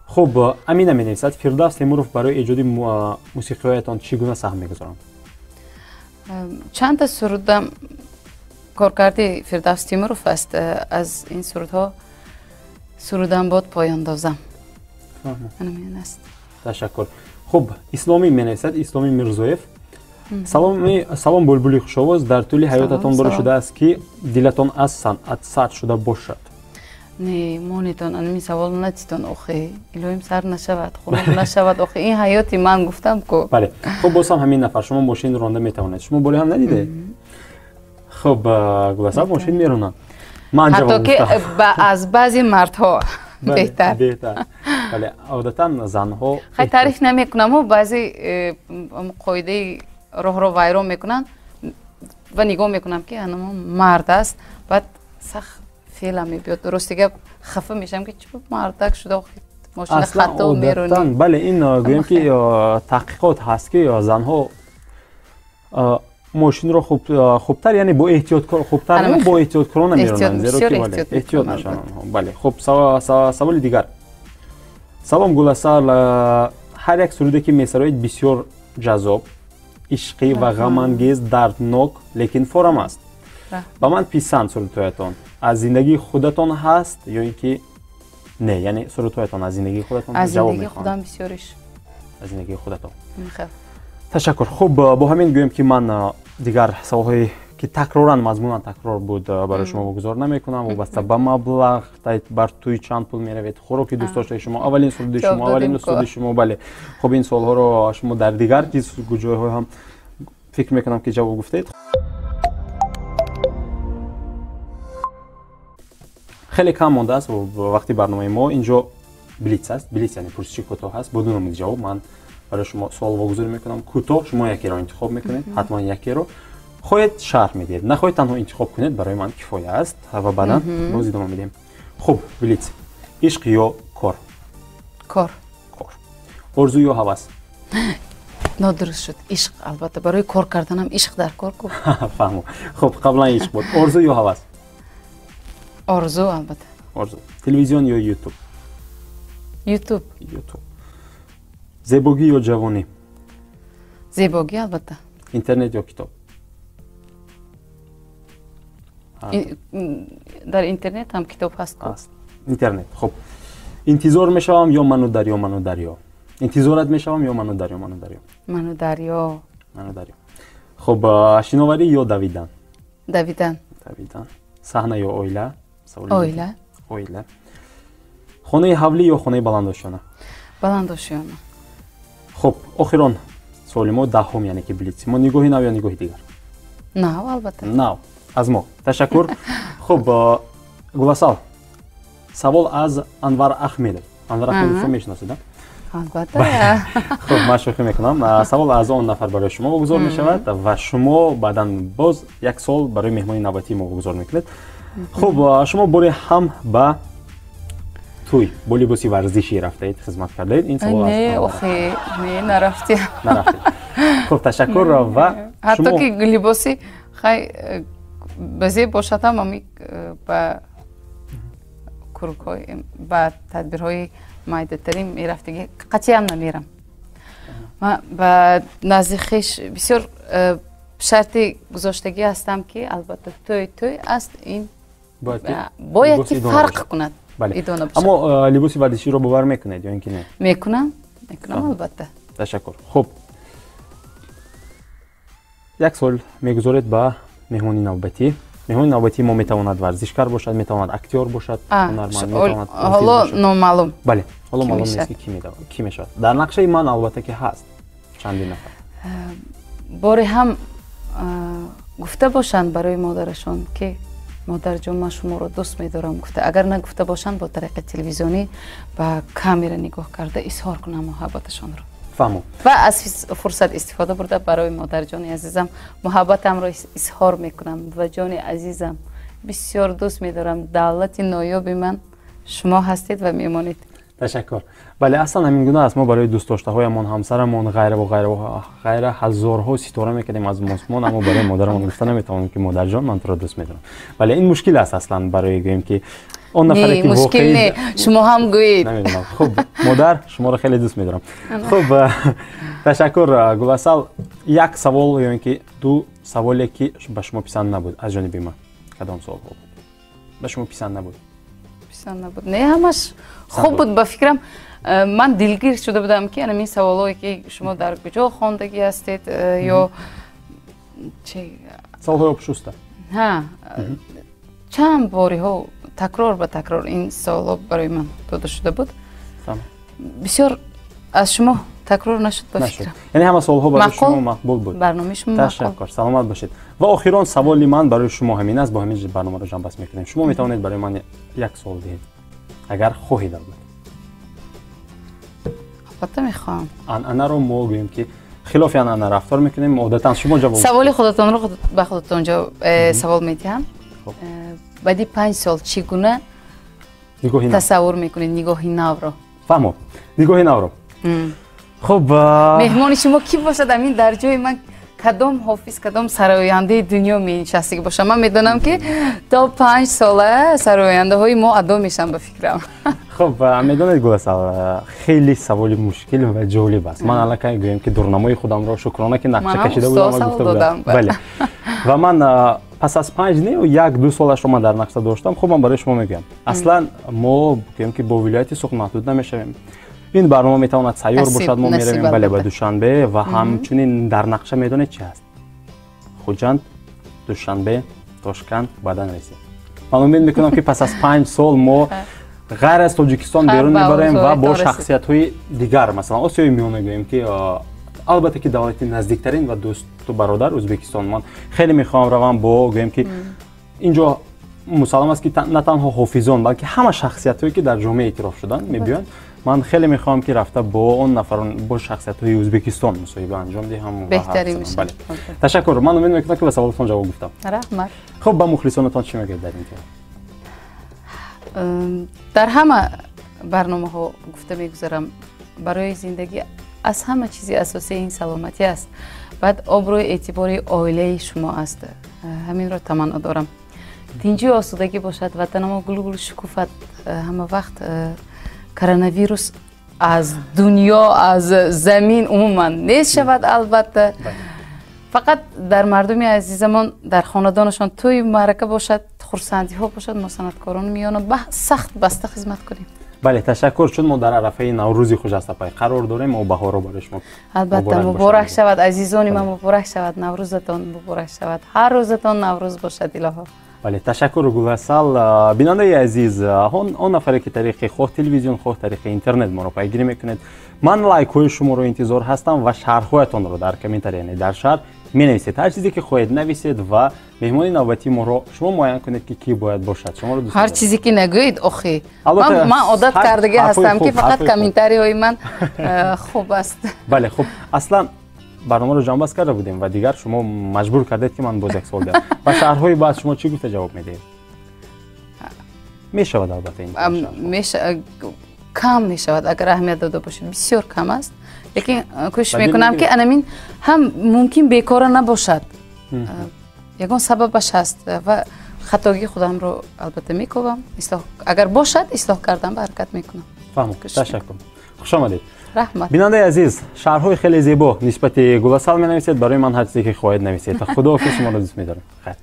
Хуб, Амина менависад: Фирдавс Темуров барои эҷоди мусиқиҳоятон чӣ гуна саҳм мегузоранд? Чандта сурудам коркарди Фирдавс Темуров аст. Аз ин сурудҳо сурудам бод поёндозам аст. Ташаккур. Хуб, Исломӣ менависад, Исломӣ Мирзоев: салом, булбули хушовоз, дар тӯли ҳаётатон боре шудааст, ки дилатон аз санъат сард шуда бошад? Не, монитон, анами савол натитон, охи, илоҳим, сар нашавад, хунук нашавад, охи, ин ҳаёти ман, гуфтам ку. Бале. Хуб, боз ҳам ҳамин нафар: шумо мошин ронда метавонед? Шумо боре ҳам надидед? Хуб, Гуласал мошин меронад. Ман ҳатто ки аз баъзе мардҳо беҳтар. Беҳтар, бале, одатан занҳо. Хай, таъриф намекунаму, баъзе қоидаи роҳро вайрон мекунанд ва нигоҳ мекунам, ки анамо мард аст, баъд сахт феълам мебиёд. Рости гап, хафа мешавам, ки чӣ мардак шуда мошина хато меронӣ. Бале, ин, гӯем, ки таҳқиқот ҳаст, ки занҳо мошинро хубтар, яъне бо эҳтиёт, хубтар, бо эҳтиёткорона меронанд, зеро ки эҳтиёт мешаванд онҳо. Бале. Хуб, саволи дигар: салом, Гуласал, ҳар як суруде, ки месароед, бисёр ҷаззоб, ишқӣ ва ғамангез, дарднок, лекин форам аст. Ба ман писанд сурудҳоятон. Аз зиндагии худатон ҳаст ё ин ки не? Яъне сурудҳоятон аз зиндагии худатон? Аз зиндагии худам бисёриш. Аз зиндагии худатон. Ташаккур. Хуб, бо ҳамин гӯем, ки ман дигар саволҳое, ки такроран, мазмунан такрор буд, барои шумо вогузор намекунам. Вобаста ба маблағ, бар тӯи чанд пул меравед, хӯроки дӯстдоштаи шумо, аввалин суруди шумо, аввалин устоди шумо. Бале, хуб, ин суолҳоро шумо дар дигар ҷойҳо ҳам, фикр мекунам, ки ҷавоб гуфтед. Хеле кам мондааст вақти барномаи мо. Инҷо блиц аст. Блиц, яъне пурсиши кӯтоҳ аст бо ду намуди ҷавоб. Ман барои шумо суол вогузорӣ мекунам кӯтоҳ, шумо якеро интихоб мекунед, ҳатман якеро. Хоҳед, шарҳ медиҳед, нахоҳед, танҳо интихоб кунед, барои ман кифоя аст ва баъдан боз идома медиҳем. Хуб, блиц: ишқ ё кор? Кор. Кор. Орзу ё ҳавас? Нодуруст шуд. Ишқ, албатта, барои кор карданам ишқ дар кор ку. Фаҳмо. Хуб, қаблан ишқ буд. Орзу ё ҳавас? Орзу, албатта. Орзу. Телевизион ё ютуб? Ютуб. Ютуб. Зебогӣ ё ҷавонӣ? Зебогӣ, албатта. Интернет ё китоб? Дар интернет ҳам китоб ҳаст. Аст. Интернет. Хуб. Интизор мешавам ё ману дарё, ману дарё? Интизорат мешавам ё ману дарё, ману дарё? Ману дарё. Ману дарё. Хуб, шиноварӣ ё давидан? Давидан. Давидан. Саҳна ё оила? Оила. Оила. Хонаи ҳавлӣ ё хонаи баландошёна? Баландошёна. Хуб, охирон суоли мо даҳум, яъне ки блитси мо: нигоҳи нав ё нигоҳи дигар? Нав, албатта. Нав. Аз мо ташаккур. Хуб, Гуласал, савол аз Анвар Ахмедов. Анвар Ахмедовро мешиносед? Албатта. Хуб, ман шӯхӣ мекунам. Савол аз он нафар барои шумо вогузор мешавад ва шумо баъдан боз як савол барои меҳмони навбатии мо вогузор мекунед. Хуб, шумо боре ҳам ба тӯй бо либоси варзишӣ рафтаед, хизмат кардаед? Ин савол не, охи, не, нарафтем. Нарафтед. Хуб, ташаккур. Ва ҳатто ки либоси хай базе бошад ҳам, ами ба куркҳои, ба тадбирҳои майдатарин мерафтагӣ қатъиан намерам. Ман ба назди хеш бисёр шарти гузоштагӣ ҳастам, ки албатта тӯй тӯй аст, ин бояд ки фарқ кунад. Аммо либоси варзиширо бовар мекунед ё ин ки не? Мекунам, мекунам, албатта. Ташаккур. Хуб, як суол мегузоред ба меҳмони навбатӣ. Меҳмони навбатии мо метавонад варзишкар бошад, метавонад актёр бошад, ҳунарманд, метавонад. Ҳоло номаълум. Бале, ҳоло маълум нест, ки кӣ мешавад. Дар нақшаи ман, албатта, ки ҳаст чандин нафар. Боре ҳам гуфта бошанд барои модарашон, ки модарҷон, ман шуморо дӯст медорам, гуфта. Агар нагуфта бошанд, бо тариқи телевизионӣ ба камера нигоҳ карда изҳор кунам муҳаббаташонро. Фаҳмо. Ва аз фурсат истифода бурда, барои модарҷони азизам муҳаббатамро изҳор мекунам. Ва ҷони азизам, бисёр дӯст медорам, давлати ноёби ман шумо ҳастед ва мемонед. Ташаккур. Бале, аслан ҳамин гуна аст. Мо барои дӯстдоштаҳоямон, ҳамсарамон, ғайраву ғайраву ғайра ҳазорҳо ситора мекардем аз осмон, аммо барои модарамон гуфта наметавонем, ки модарҷон, ман туро дӯст медорам. Бале, ин мушкил аст аслан барои гӯем, ки он нафаре ки мушкил не, шумо ҳам гӯед. Намедонам. Хуб, модар, шуморо хеле дӯст медорам. Хуб, ташаккур, Гуласал. Як савол ё ин ки ду саволе, ки ба шумо писанд набуд аз ҷониби ман, кадом суолҳо буд, ба шумо писанд набуд? Писанд набуд? Не, ҳамаш хуб буд. Ба фикрам, ман дилгир шуда будам, ки анамин саволое, ки шумо дар куҷо хондагӣ ҳастед ё чи. Саволҳои обшуста. Ҳа, чанд бориҳо такрор ба такрор ин саволҳо барои ман дода шуда буд. Бисёр аз шумо такрор нашуд, ба фикрам. Яъне ҳама саволҳо барои шумо мақбул буд. Барномаи шумо. Ташаккур, саломат бошед. Ва охирон саволи ман барои шумо ҳамин аст, бо ҳамин барномаро ҷамъбаст мекунем. Шумо метавонед барои ман як суол диҳед, агар хоҳед, албатта. Албатта мехоҳам. Анъанаро мо гӯем, ки хилофи анъана рафтор мекунем, одатан шумо ҷавоб. Саволи худатонро ба худатон савол медиҳам. Баъди 5 сол чӣ гуна тасаввур мекунед нигоҳи навро? Фаҳмо, нигоҳи навро. Хуб. Меҳмони шумо кӣ бошад? Амин дар ҷои ман кадом ҳофиз, кадом сарояндаи дунё менишастагӣ бошам? Ман медонам, ки то 5 сола сарояндаҳои мо адо мешаванд, ба фикрам. Хуб, медонед, Гуласал, хеле саволи мушкил ва ҷолиб аст. Ман аллакай гӯем, ки дурнамои худамро, шукрона, ки нақша кашида будам, гуфта будам. Бале, ва ман пас аз панҷ не, як ду солашро ман дар нақша доштам. Хуб, ман барои шумо мегӯям, аслан мо гӯем, ки бо вилояти Суғд маҳдуд намешавем. Ин барнома метавонад сайёр бошад. Мо меравем, бале, ба Душанбе ва ҳамчунин дар нақша медонед чи ҳаст? Хуҷанд, Душанбе, Тошканд, баъдан Русия. Ман умед мекунам, ки пас аз 5 сол мо ғайр аз Тоҷикистон берун мебарем ва бо шахсиятҳои дигар, масалан, Осиёи Миёна, гӯем, ки албатта, ки давлати наздиктарин ва дӯсту бародар Ӯзбекистон. Ман хеле мехоҳам равам бо гӯем, ки инҷо мусаллам аст, ки на танҳо ҳофизон, балки ҳама шахсиятҳое, ки дар ҷомеа эътироф шуданд, мебиёянд. Ман хеле мехоҳам, ки рафта бо он нафарон, бо шахсиятҳои Ӯзбекистон мусоҳиба анҷом диҳам. Ташаккур. Ман умед мекунам, ки ба саволатон ҷавоб гуфтам. Раҳмат. Хуб, ба мухлисонатон чӣ мегӯед дар интиҳо? Дар ҳама барномаҳо гуфта мегузарам: барои зиндагӣ аз ҳама чизи асосӣ ин саломатӣ аст, баъд обрӯи эътибори оилаи шумо аст. Ҳаминро таманно дорам: тинҷию осудагӣ бошад, ватанамо гулгул шукуфад, ҳама вақт. Коронавирус аз дунё, аз замин умуман нест шавад, албатта. Фақат дар мардуми азизамон, дар хонадонашон тӯй маърака бошад, хурсандиҳо бошад, мо санъаткорон миёна сахт баста хизмат кунем. Бале, ташаккур, чун мо дар арафаи Наврӯзи хуҷастапай қарор дорем, мо баҳорро барои шумо Албатта, муборак шавад, азизони ман, муборак шавад, Наврӯзатон муборак шавад, ҳар рӯзатон Наврӯз бошад, илоҳо. Бале, ташаккур, Гуласал. Бинандаи азиз, он нафаре ки тариқи хоҳ телевизион, хоҳ тариқи интернет моро пайгирӣ мекунед, ман лайкҳои шуморо интизор ҳастам ва шарҳҳоятонро дар комментария, яъне дар шарҳ менависед. Ҳар чизе ки хоҳед, нависед ва меҳмони навбатии моро шумо муайян кунед, ки кӣ бояд бошад. Шуморо дӯст. Ҳар чизе ки нагӯед, охи, ман одат кардагӣ ҳастам, ки фақат комментариҳои ман хуб аст. Бале, хуб, аслан барномаро ҷамъбаст карда будем ва дигар шумо маҷбур кардед, ки ман боз як суол диҳам. Ба шарҳҳои баъд шумо чӣ гуфта ҷавоб медиҳед? Мешавад, албатта, ин кам мешавад, агар аҳамият дода бошед, бисёр кам аст, лекин кӯшиш мекунам, ки анамин ҳам мумкин бекора набошад, ягон сабабаш ҳаст ва хатогии худамро албатта мекобам, агар бошад, ислоҳ кардан ба ҳаракат мекунам. Фаҳмам, ташаккур, хушомадед. Раҳмат. Бинандаи азиз, шарҳҳои хеле зебо нисбати Гуласал менависед, барои ман ҳар чизе ки хоҳед, нависед. Худоҳофиз, шуморо дӯст медорам, хайр.